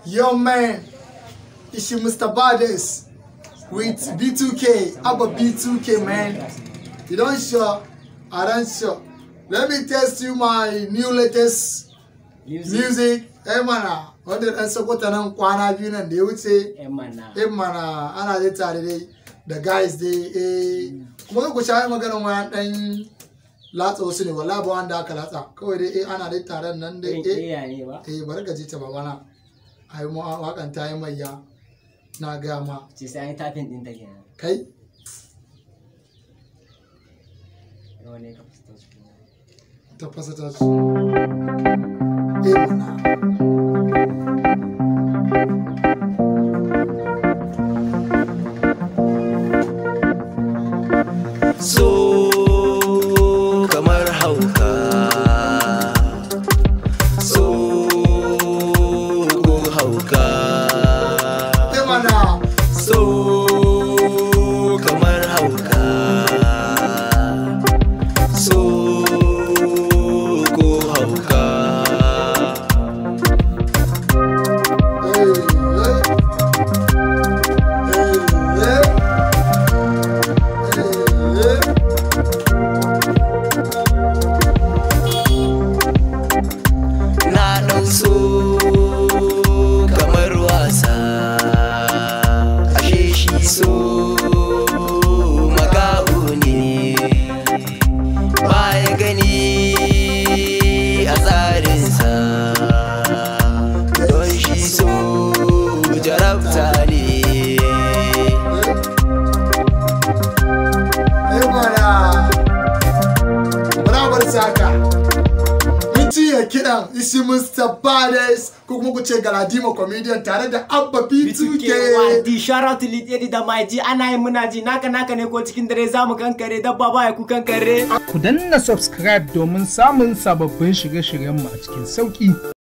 Yo man, it's your Mr. Bades with B2K, Abba B2K, man. You don't sure, I don't sure. Let me test you my new latest music. Eh mana, wanda dan Sokoto nan kwana biyu nan da ya wuce. Eh mana. Eh mana, ana dai tare dai da guys dai eh. Kuma ku sha maganar wayan dan latsa wasu ne, wallahi ba wanda aka latsa. Kawai dai eh ana dai taron nan dai eh. Eh ne ba. Eh bari ka ji ta babana. Ai mu wakan ta yi mayya. Na gaya ma. Ce sai an yi tafin ɗin ta kenan. Kai? Nawa ne ka fita cikin? Ta fasa ta su. Eh mana. So kamar hauka, so ko hauka. Eh mana. So kamar hauka, so ko hauka. Eh eh. Eh eh. Eh eh. Na ɗau so kamar wasa, ashe shi so makaho ne, baya gani a tsarinsa, don shi so jarabta ne. Eh mana. Bara bar saka. Mun cinye kiɗan isi Mr. Bades ko kuma ku ce Galadima comedian tare da Abba B2K. YD, shout out to Lead Eddie da Mai G, ana yi muna ji, naka naka ne ko cikin dare za mu kankare, dabba baya kukan kare. Ku danna subscribe domin samun sababbin shirye-shiryenmu a cikin sauƙi.